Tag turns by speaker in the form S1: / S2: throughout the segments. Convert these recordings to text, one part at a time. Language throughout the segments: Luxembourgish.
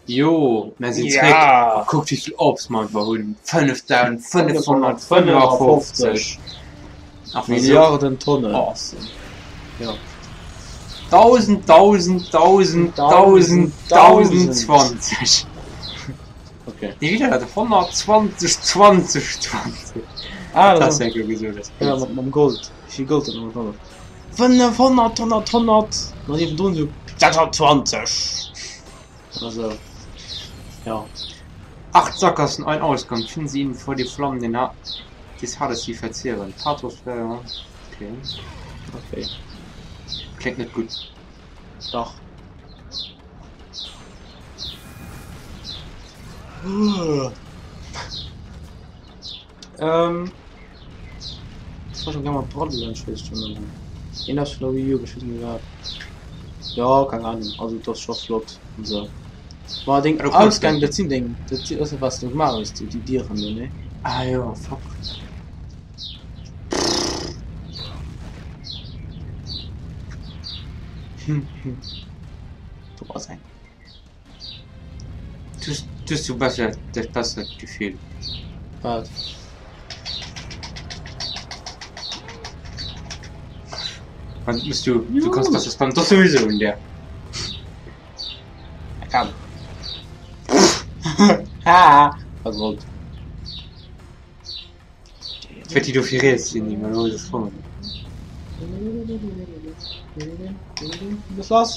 S1: Jo, mär sinn zréck a kuckt wéi vill Orbs mer einfach hunn, 5555
S2: Milliarden Tonnen. Awesome.
S1: Jo. 1000, 1000, 1000, 1000, 1020.
S2: Okay.
S1: Nee, wéi war dat? 120, 20, 20.
S2: Ah,
S1: dat hast du ja gesot. Dat
S2: ja, mat, mam Gold. Wéi vill Gold dat mat 100? 500, 100, 100. An niewendrun esou 26. Also, ja.
S1: Acht Sackgassen, ein Ausgang. Finden Sie ihn, bevor die Flammen den ha des Hades Sie verzehren. Pathos, okay.
S2: Okay.
S1: Kléngt net gutt.
S2: Dach. Ähm, ech war schon gerne mat braddelen, ech weess schon net méi. Een ass vun der Wii U, ech weess net méi wat. Jo, keng Ahnung, also et ass scho flott an sou. Ma deng Ausgäng, dat sinn deng, dat ass dat wat s du gemaach hues, déi Dieren do, nee?
S1: Ah jo, fuck.
S2: Do ass eng.
S1: Du hues du besser dat bessert Gefill.
S2: Wat?
S1: Wann muss du du kanns besser spammen. Doch sowieso un der.
S2: Komm. Ha! Was wollt?
S1: Fir déi do fir riets sinn, déi mer elo gesprongen hunn.
S2: Was lass?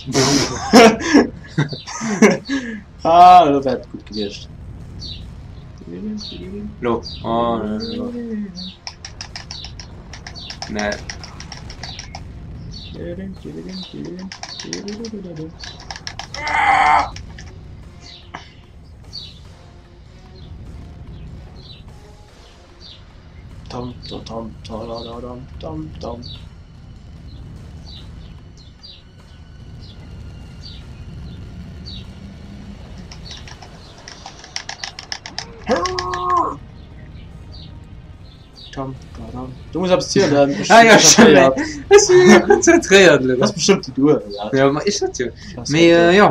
S2: Ah, elo wär et gutt gewiescht.
S1: Lo. Oh, lo. Nee.
S2: Tam tam tam taradadam tam tam. Tam tadam. Du muss eppes zielen. Ech
S1: Ah,
S2: sinn
S1: ja, schon, ey.
S2: konzentréiert.
S1: Ech si mega konzentréiert elo.
S2: Das ass bestëmmt déi Duer, ja.
S1: Ja, ma ech dat jo. Mee äh, ja.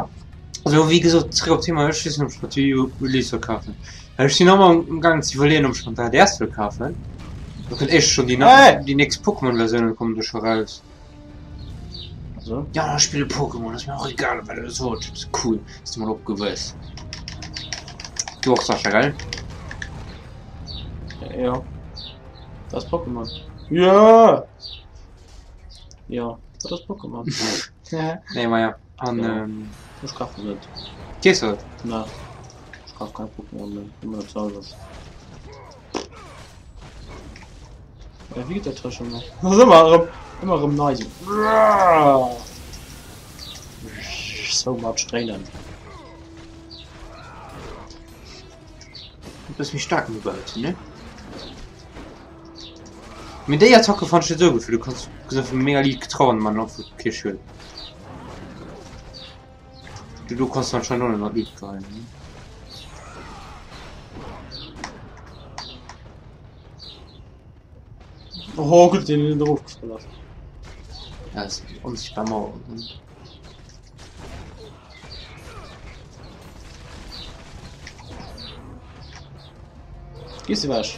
S1: Also wéi gesot, zréck op d'Thema, ech weess net, ob ech mer d'Wii U Release soll kafen. Well ech sinn ëmmer am gaangen ze iwwerleeën, ob ech mer den 3DS soll kafen. Do kënnt éischt schonn déi
S2: Hey!
S1: déi nächst Pokémon-Versioune kommen do scho raus.
S2: Also?
S1: Ja, ech spille Pokémon, ass mir och egal, wat der sot. Ass cool, bass de mol opgewuess. Du och, Sascha, gell?
S2: Ja. Dat ass Pokémon. Ja! Ja, dat ass Pokémon.
S1: Nee, ma ja. An
S2: Ja.
S1: ähm,
S2: Ech kafen net.
S1: kees du et?
S2: Na, ech kaf keng Pokémon méi. Ëmmer dat selwecht. Äh, wéi geet dat hei schon nach? Dat ass ëmmer erëm, ëmmer erëm nei sou. So much Tréinen.
S1: Du bist méi staark gebaut, ne? Mee déi Attacke fand ech net esou gutt, well du kanns gesot mega liicht getraff an man einfach kee Schued. Du do kanns du anscheinend och net mat Luut geheien, ne?
S2: Oh, gutt, deen net erofgefall ass.
S1: Ja, das ist onsichtbar Mauer. Ne?
S2: Gees ewech.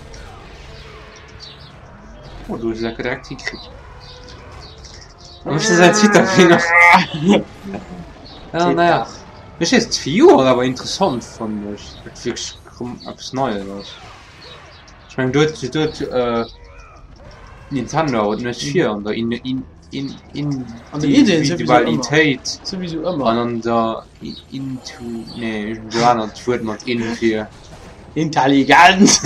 S1: Oh, du hues lecker direkt hikritt. Am meeschten säin Zitterfinger. Ja, naja. Ech weess, d'Wii U ass awer interessant, fannen ech. Et wierklech rëm eppes Neies ass. Ech mengen, do huet, do huet äh, Nintendo awer d'Nues vir an der in, in, in,
S2: An den Ideen souwisou ëmmer.
S1: Individualitéit
S2: Souwisou ëmmer.
S1: an an der Into, nee, iergend esou anert Wuert mat in fir.
S2: Intelligenz!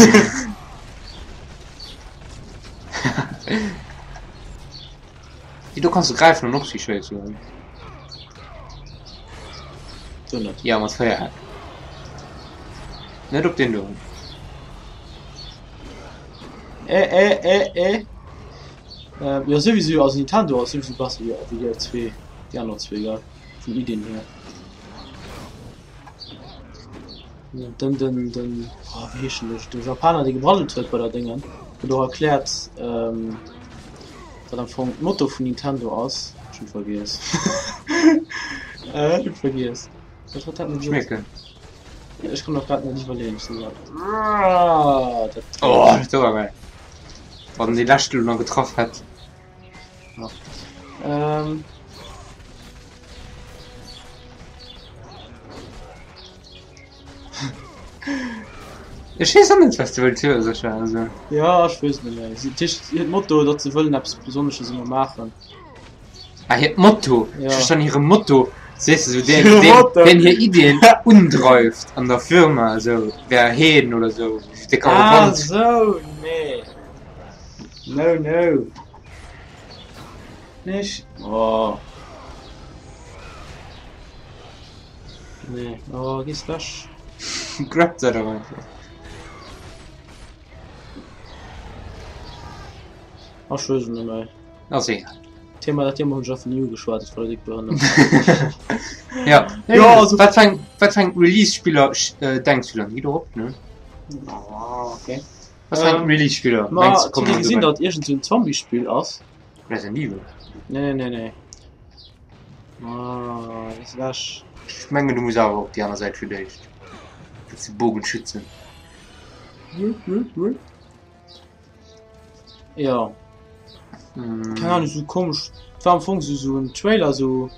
S1: Déi do kanns du gräifen an op si schéissen.
S2: Do net.
S1: Ja, mat Féierheck. Net op deen do.
S2: Äh, äh, äh, äh. Äh, jo, souwisou, also Nintendo ass souwisou besser wéi wéi déi zwee, déi aner zwee, gell, vun Ideen hier. Den, den, den, oh, wéi heescht den, de Japaner, dee gebraddelt huet bei der Déngen, huet och erkläert, ähm, wat am Fong d'Motto vun Nintendo ass. Ech hunn vergiess. Äh, ech hunn vergiess. Wat hat dat gesot?
S1: Schmierken.
S2: Ech kann och grad net iwwerleeën, ech sinn grad. Ah, dat
S1: Oh, dat war geil. Wann déi lescht elo nach getraff hätt.
S2: Ja. Ähm.
S1: Ech weess och net, wat se wëllt soen, Sascha. Also.
S2: Ja, ech weess net méi. Si, dat hiert Motto, datt se wëllen eppes Besonnesches ëmmer maachen.
S1: Ah, hiert Motto.
S2: Ja.
S1: Ech verstinn hire Motto. Sees du, deen,
S2: Hire
S1: deen,
S2: Motto.
S1: deen hir Iddien undreift an der Firma, esou, wär heen oder esou, déck
S2: Ah,
S1: arrogant.
S2: sou, nee. No, no. Nech. Oh. Nee, oh, gees wech.
S1: Grab dat awer einfach.
S2: Ach, ech weess et net méi.
S1: Ass egal.
S2: Thema, dat Thema hunn ech einfach ni ugeschwat, dat war déck behënnert.
S1: Ja,
S2: Ja, also-
S1: wat fir eng, wat fir eng Release-Spiller äh, denkst du dann? Gi do op, ne?
S2: Ah, okay.
S1: Wat fir eng
S2: Ähm,
S1: Release-Spiller
S2: Ma,
S1: mengst du
S2: hutt
S1: kommen
S2: Dir gesinn,
S1: dobäi?
S2: datt iergend sou en Zombie-Spill ass?
S1: Resident Evil.
S2: Nee, nee, nee, nee. Ah, gees ewech.
S1: Ech mengen du muss awer op déi aner Säit fir d'éischt. Fir ze Bogenschützen.
S2: Ja.
S1: Mm.
S2: Keine Ahnung, so komisch. Et war am Fong so, so en Trailer, so,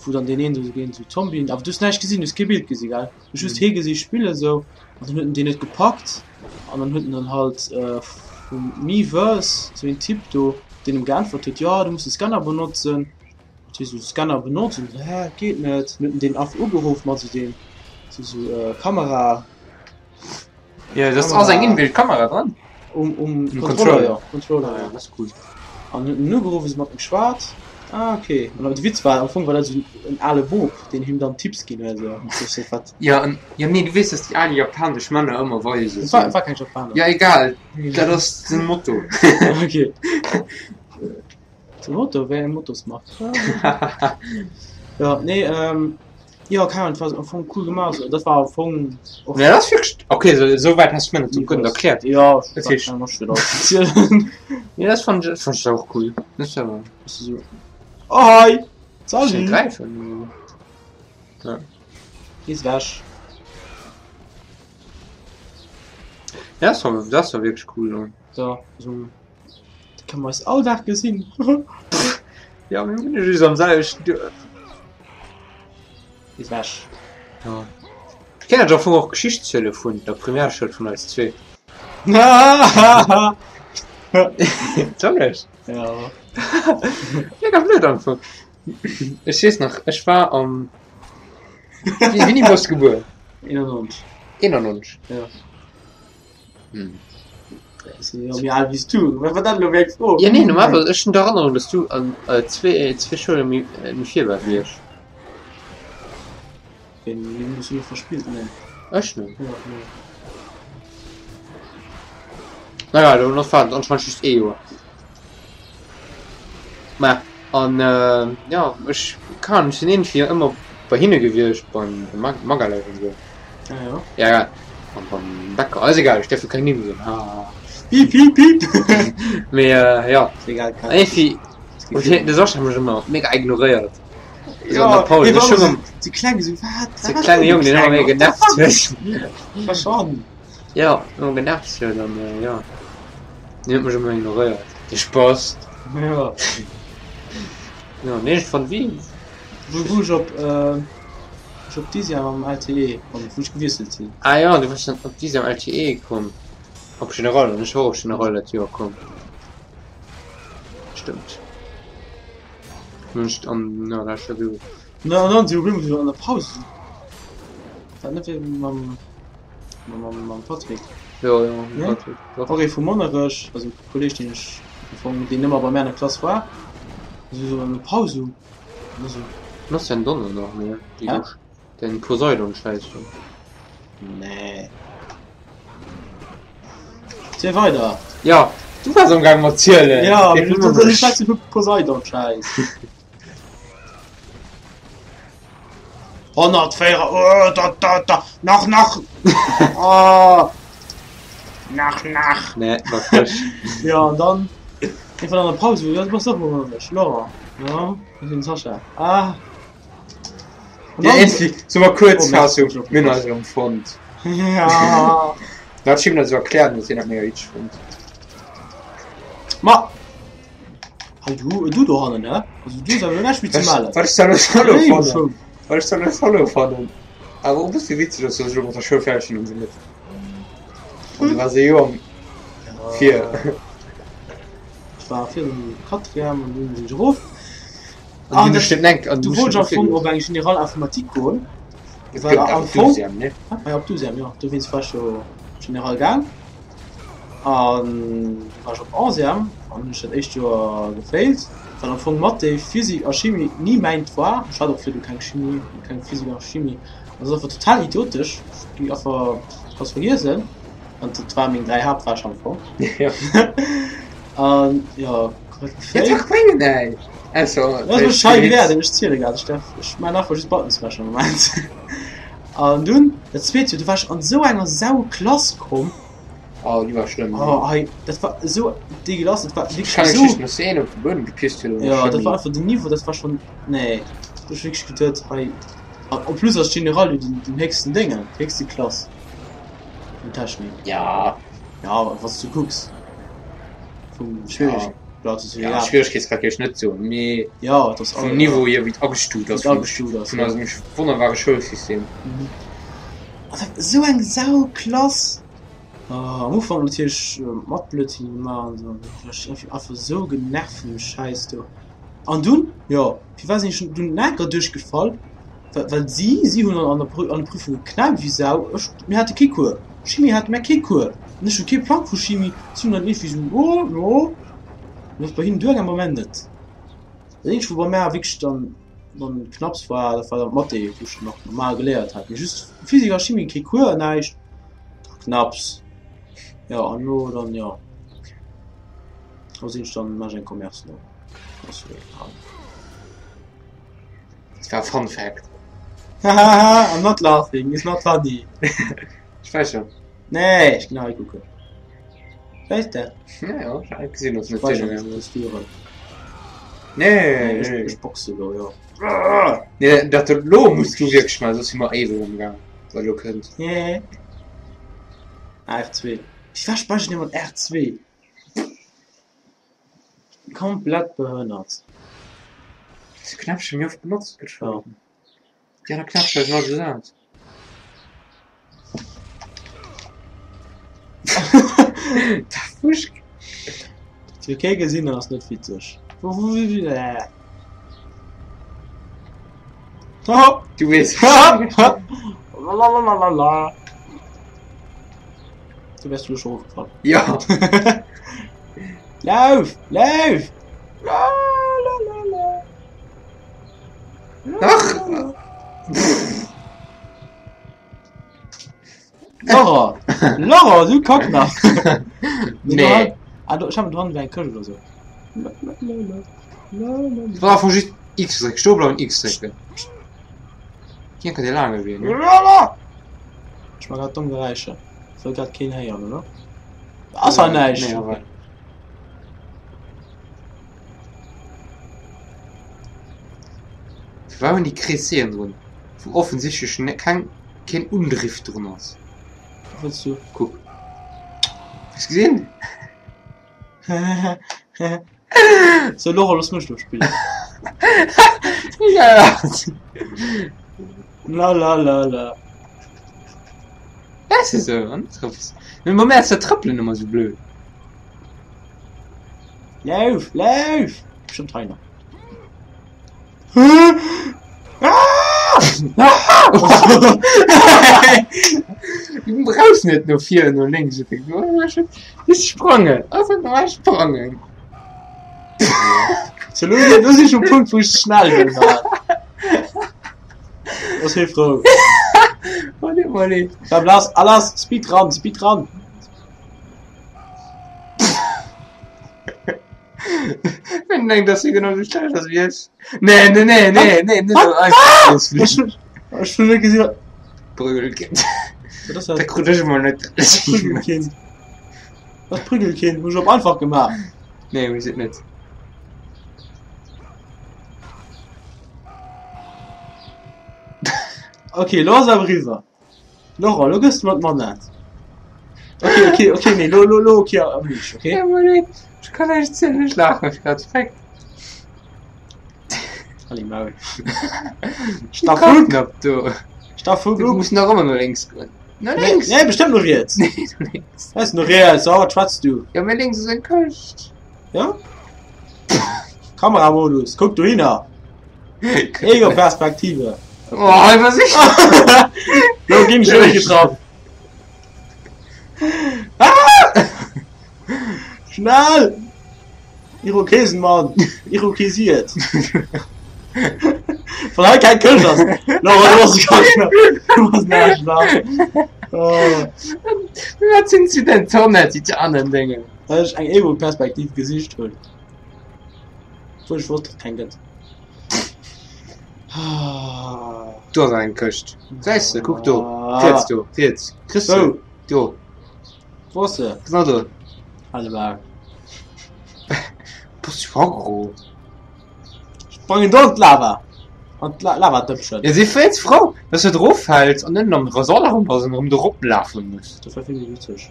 S2: wou dann deen een so géint so Zombien. Awer du hues näischt gesinn, du hues kee Bild gesi, gell? Du hues just hee gesi spillen, sou. An dann huet en deen net gepackt. An dann huet en dann halt äh, vum Miiverse, sou een Typ do, deen em geäntwert huet, jo, du muss de Scanner benotzen. Huet hie sou de Scanner benotzt an sou, hä, geet net. Dann huet en deen einfach ugeruff mat sou deem, sou, sou äh, Kamera.
S1: Ja, das ass eng inbuilt Kamera dran.
S2: Um, um
S1: Um
S2: Controller,
S1: Controller.
S2: ja. Controller,
S1: Ah,
S2: ja.
S1: ja, das ist cool.
S2: An huet en ugeruff, se mat em geschwat. Ah, okay. An de Witz war, am Fong war dat sou en ale Bop, deen him dann Tipps ginn huet. So. So, so, wat?
S1: Ja, an, ja, nee, du weess, dass déi al japanesch Männer ëmmer weise
S2: Et war,
S1: sinn.
S2: war keng Japaner.
S1: Ja, egal, dat ass den Motto.
S2: Okay. De Motto, wéi eng Mottos macht. Ja, nee, ähm, jo, keine Ahnung, war am Fong cool gemacht. So. Dat war am Fong och.
S1: Ja, dat ass wierklech. Okay, so, so wäit has du mir net gutt erkläert.
S2: Ja,
S1: Dat heescht-
S2: kann ich erzählen.
S1: Ja, dat fand ich, fand ich auch cool. Das ist aber
S2: So. Oh, hi!
S1: schön
S2: Salut!
S1: greifen. Ja.
S2: Gees weg.
S1: Ja, das war, das war wirklich cool. Ja.
S2: So, so. Da kann man eis all Dag gesinn.
S1: Ja, mir wunne just am selwechten Duerf.
S2: Gees weg.
S1: Ja. Ich kann ja och Geschicht ziele vun der Primärschoul vun eis zwee. Soll ech?
S2: Ja.
S1: Mega blöd einfach. Ech weess nach, ech war am. Wéini bass du gebuer?
S2: 91.
S1: 91?
S2: Ja.
S1: Hm.
S2: Sinn jo méi al wéi s du. Wat war dat elo fir eng Fro?
S1: Ja, nee, normalerweis, ech hunn d'Erënnerung, dass du an äh, zwee, zwee Schoule méi, äh, méi vir war wéi ech.
S2: Ween, ween hues du elo verspillt? Nee.
S1: Ech net.
S2: Ja, nee.
S1: Naja, do das war anscheinend just ee Joer. Mä, an äh, ja, ech kann, ech sinn iergendwéi ëmmer bei hinne gewiescht, beim Mag Magalhaes an esou.
S2: Ah, ja.
S1: Ja, ja. An beim Bäcker. Ass egal, ech däerf jo keng Nimm soen. Ha.
S2: Piep, piep, piep.
S1: Mee äh, ja.
S2: Ist egal, kann.
S1: Irgendwie,
S2: Es gibt
S1: de Sascha hat mech ëmmer mega ignoréiert.
S2: Ja,
S1: an der Paus.
S2: dee war
S1: Ech hun
S2: ëmmer
S1: ëm
S2: so kleng, so, wat?
S1: so klenge Jong, deen ëmmer mega genervt huet.
S2: Verschwand.
S1: Ja, ëmmer genervt huet an äh, ja. Deen huet mech ëmmer ignoréiert. De Spast.
S2: Ja.
S1: Ja, nee, ech fand wie.
S2: Wou, wou ech op, äh, ech op Dixième am LTE komm, wou ech gewiesselt sinn.
S1: Ah ja, du bass dann op Dixième LTE komm. Op General, an ech war och op General dat Joer komm. Stëmmt. Nun ech an, ja, dat ass jo.
S2: Na, an dann si op eemol an der Paus. War net wéi mam, mam, mam Patrick.
S1: Jo, jo, mam
S2: Nee?
S1: Patrick, doch.
S2: Och ee vu Monnerech, also e Kolleg, deen ech am Fong, deen ëmmer bei mär an der Klass war. Si sou an der Paus sou. Also.
S1: Was denn Donner nach mehr? Die
S2: Hä?
S1: Den Poseidon scheiß du.
S2: Nee. Ziel weider.
S1: Ja, du warst am Gang mat zielen.
S2: Ja, du schwätze vu Poseidon scheiß. 104 oh, da, da, da. Nach nach oh. Nach nach.
S1: Nee, war frech.
S2: Ja an dann Eng an der Paus, ja, du bass och mat Laurent. Ja, ech sinn Sascha. Ah.
S1: Ja, irgendwie, so mal Kurzfassung, mir hunn eis erëm fonnt.
S2: Ja.
S1: Dat ech him dat esou erkläert, huet hien dat mega witzeg fonnt.
S2: Ma hei du, du dohannen, hä? Also du hues awer näischt méi ze mellen.
S1: Wat ech dann solo
S2: Hey,
S1: fannen,
S2: Schung.
S1: wat ech dann solo fannen, awer och e bësse witzeg ass, dass ech elo mat der Schoul fäerdeg sinn an se net. An du waars e Joer vir.
S2: Ech war virun Quatrième an dunn sinn ech erof.
S1: An
S2: Ah,
S1: dunn
S2: dat,
S1: ech den enk an
S2: du
S1: dunn ech
S2: wollt
S1: den
S2: am Fong
S1: virgeholl.
S2: op eng Générale Informatique goen,
S1: Et
S2: well
S1: gëtt
S2: am
S1: awer
S2: Fong,
S1: Deuxième, ne?
S2: ah ja, op Douzième, jo, dowéinst war ech jo Générale gaang. An du war ech op Onzième an hunn ech dat éischt Joer gefailt, well am Fong Mathé, Physik a Chimie ni mäint war. Ech hat och virdu keng Chimie, keng Physik a Chimie. An dat ass einfach total idiotesch, déi einfach kanns vergiessen. An dat ware meng 3 Haaptfächer am Fong.
S1: Ja.
S2: An jo, komplett
S1: Ja,
S2: gefailt.
S1: dach bréngen näischt. Ausser
S2: Dat ass mech
S1: vläicht
S2: schei
S1: fir
S2: gewäert,
S1: Hits.
S2: ech ziele grad, ech däerf, ech maachen einfach just Buttons Smash am Moment. An dunn dat zweet Joer, du war ech an esou enger Sauklass komm.
S1: Oh, déi war schlëmm,
S2: Oh,
S1: ne?
S2: hei, dat war esou degueulasse, dat war
S1: Ech
S2: wierklech
S1: kann
S2: esou.
S1: Geschichten, dass déi een op de Buedem gepisst huet an der
S2: Ja, dat war
S1: Chemie.
S2: einfach den Niveau, dat war schon, nee, do hu ech wierklech geduet, hei, an en plus ass d'Generale jo den, den héchsten Déngen, déi héchste Klass vun Technik.
S1: Ja.
S2: Ja, wann s du kucks, vum
S1: Ja.
S2: Schwieregkeetsgrad, ass jo
S1: Ja,
S2: egal.
S1: Schwieregkeetsgrad géif ech net soen, mee
S2: Ja, et ass
S1: vum
S2: all, ja,
S1: Niveau hier, wéi et agestuuft
S2: wéi
S1: ass,
S2: et
S1: vum,
S2: agestuuft ass,
S1: vun
S2: ja.
S1: eisem wonnerbare Schoulsystem.
S2: Mhm. An dat, esou eng Sauklass! Am Ufank natierlech mat Blödsinn gemaach an esou, war ech einfach esou genervt vun dem Schäiss do. An dunn, jo, firwat sinn ech dunn en Anker duerchgefall? Well, well si, si hunn an der an der Prüfung geknäppt wéi Sau, ech, mir hate kee Cours, Chimie hate mär kee Cours, an ech hu kee Plang vu Chimie, si hunn dann iergendwéi esou, oh jo, an ass bei hinnen duergaang, bei mär net. Dat eenzegt wou bei mär wierklech dann dann knapps war, dat war dann d'Mathé, wou ech nach normal geléiert hat, mee just Physik a Chimie kee Cours, näischt. Knapps. Jo an elo dann jo. Lo sinn ech dann mach ech eng Commerce lo. Ass jo egal.
S1: Dat war e Fun Fact.
S2: Hahaha I'm not laughing, it's not funny.
S1: Späicher.
S2: Nee, ech ginn hei kucken. Wéi ist dat?
S1: Ja, ja, ech hat gesinn, dass net
S2: Speicher
S1: duerch
S2: das Viren.
S1: Nee,
S2: Ech,
S1: nee.
S2: ech boxe lo, jo.
S1: Nee, dat lo muss du wierklech maachen, soss si mer éiweg am Gaang. Wat elo kënnt.
S2: Nee. R2. Wéi speichert een mat R2? Komplett behënnert.
S1: Dëse Knäppchen méi oft benotzt gëtt
S2: Ja.
S1: schon. Déi aner Knäppcher sinn all gesat. Da fusch.
S2: Fir kee gesinn ass net witzeg.
S1: Du weess.
S2: Lalalala. Du wärst du schon ofgefall.
S1: Ja.
S2: Lauf! Lauf! La, la, la, la.
S1: Ach!
S2: Laura! Laura, du Kacknach!
S1: Nee.
S2: Ah, do, schau mal, dran wär eng Këscht oder so.
S1: Ich war einfach just X drücken, stoe bleiwen, X drücken. Hier kann der lange gehen, ne?
S2: Ich mach grad dumm Geräischer. Ich will grad keen héieren, oder? Ass halt näischt.
S1: Nee, aber. Firwat hunn déi Kreesseeën drun, wou offensichtlech ne keng keen Undriff drun ass?
S2: Wat wëlls du?
S1: Kuck. Hues gesinn?
S2: So, Laurent, looss mech lo spillen.
S1: Ja.
S2: La la la la.
S1: Ja, c'est so, an trëppels. Mee mam Äerz dat Trëppelen ëmmer sou blöd.
S2: Lauf, lauf! Bestimmt hei nach.
S1: Du brauchs net no vir no lénks Just sprangen einfach normal sprangen.
S2: So, lo, lo sinn ech um Punkt, wou ech schnell wëll maachen. Ass hee frou.
S1: Allez, allez.
S2: Komm, lass, ah, lass, Speedrun, Speedrun.
S1: Wenn denkt, dass sie genau so schlecht ass wéi ech. Nee, nee, nee, nee, nee, net esou einfach losfliegen.
S2: Ech hunn ech hunn net gesinn.
S1: Prügelkind.
S2: Wat ass
S1: Da
S2: dat?
S1: krut ech emol net.
S2: Prügelkind. Wat Prügelkind? Hu ech op einfach gemaach.
S1: Nee, hues et net.
S2: Okay, lo ass awer eriwwer. Laurent, lo gëss de mer d'Manett. Ok, ok, ok, nee, lo, lo, lo, ok, am Eescht, ok?
S1: Ja, ma nee, ech kann näischt zielen, ech laache mech grad freck.
S2: Allee, Maul.
S1: Staffel Knapp do.
S2: Staffel
S1: Du muss nach ëmmer no lénks goen. No lénks!
S2: Nee, bestimmt no riets.
S1: Nee, no lénks.
S2: Was no riets? Oh, wat schwätzt du?
S1: Ja, mee lénks ass eng Këscht.
S2: Ja? Kameramodus, kuck dohinner. Ego-Perspektive.
S1: Oh, iwwer sich!
S2: Lo ginn ech net getraff. Ah! Schnell! Irokesenmann! Irokesiert! Wann hei keng Këscht ass! Laura, du bass ganz Du bass en Aarschlach! Oh.
S1: Wat sinn zu den Tonne, déi anen Dinge?
S2: Well ech eng Ego-Perspektiv gesicht hunn. Obwuel ech wosst, dass et keng gëtt.
S1: Do ass eng Këscht. Gesäis de, kuck do, riets do, riets. Kriss de?
S2: Wou?
S1: Do.
S2: Wou ass se?
S1: Genau do.
S2: Hale Bak.
S1: Bass du aggro?
S2: Sprangen do an d'Lava. An d'Lava-Dëppchen.
S1: Ja, si wär jetzt frou, dass du drauf fäls an ënnen am Resort erëm bass an erëm do roplafe muss.
S2: Dat wär vill méi witzeg.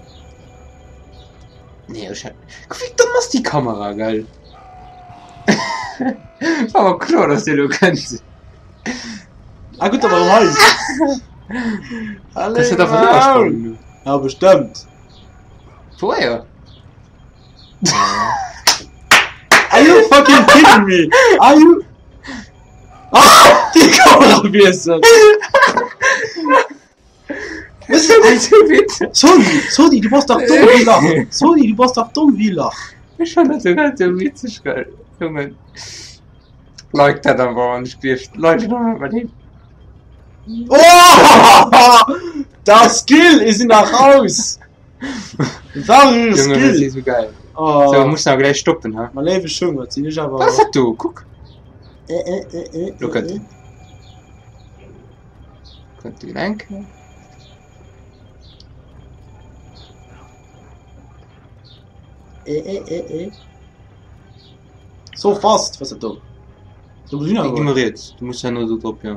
S1: Nee, ech hätt. Kuck, wéi domm ass déi Kamera, gell? War awer kloer, dass déi elo kënnt.
S2: Ah gutt, datt mer erëm hei sinn.
S1: Kanns du da vun drüber sprangen?
S2: Ja, bestëmmt.
S1: Woher?
S2: Are you fucking kidding me? Are you... Ah, die Kamera wiessel. Sony, Sony, du bass dach domm wéi Lach. Sony, du bass dach domm wéi Lach.
S1: Ech fand dat jo grad sou witzeg, gell? Junge. Like dat awer an ech gleef Leit bei dem.
S2: Oh! Das Skill ist in der raus! War
S1: Junge, das ist so geil.
S2: Oh.
S1: So, muss nach gleich stoppen, ha?
S2: Mein léiwe Schung, wat sinn ech awer.
S1: Was hat du? Guck.
S2: Äh, äh, äh, äh,
S1: Lo kënnt
S2: äh.
S1: en. Kënnt den enk.
S2: Äh, äh, äh, äh. So fast, was dat do? Do muss ich nach
S1: Geh mal riets. Du musst ja nur do drop, ja.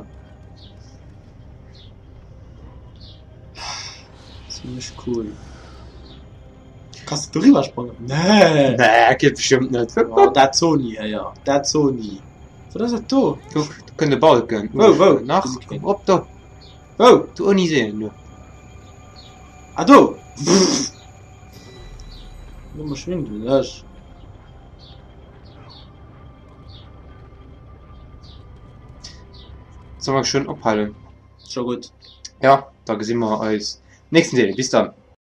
S2: Ziemlech cool. Kannst du doriwwer sprangen? Nee.
S1: Nee, geet bestimmt net.
S2: Oh, dat Sony, ja, ja. Dat Sony. Wat ass dat do?
S1: Kuck, do kënnt e Balken.
S2: Wou, wou?
S1: Nach, komm op do.
S2: Wou?
S1: Do ouni Seeën, do.
S2: Ah, do! Domme schwindeleg.
S1: Soll mer schonn ophalen?
S2: Scho gutt.
S1: Ja, da gesi mer eis nächsten Deel. Bis dann.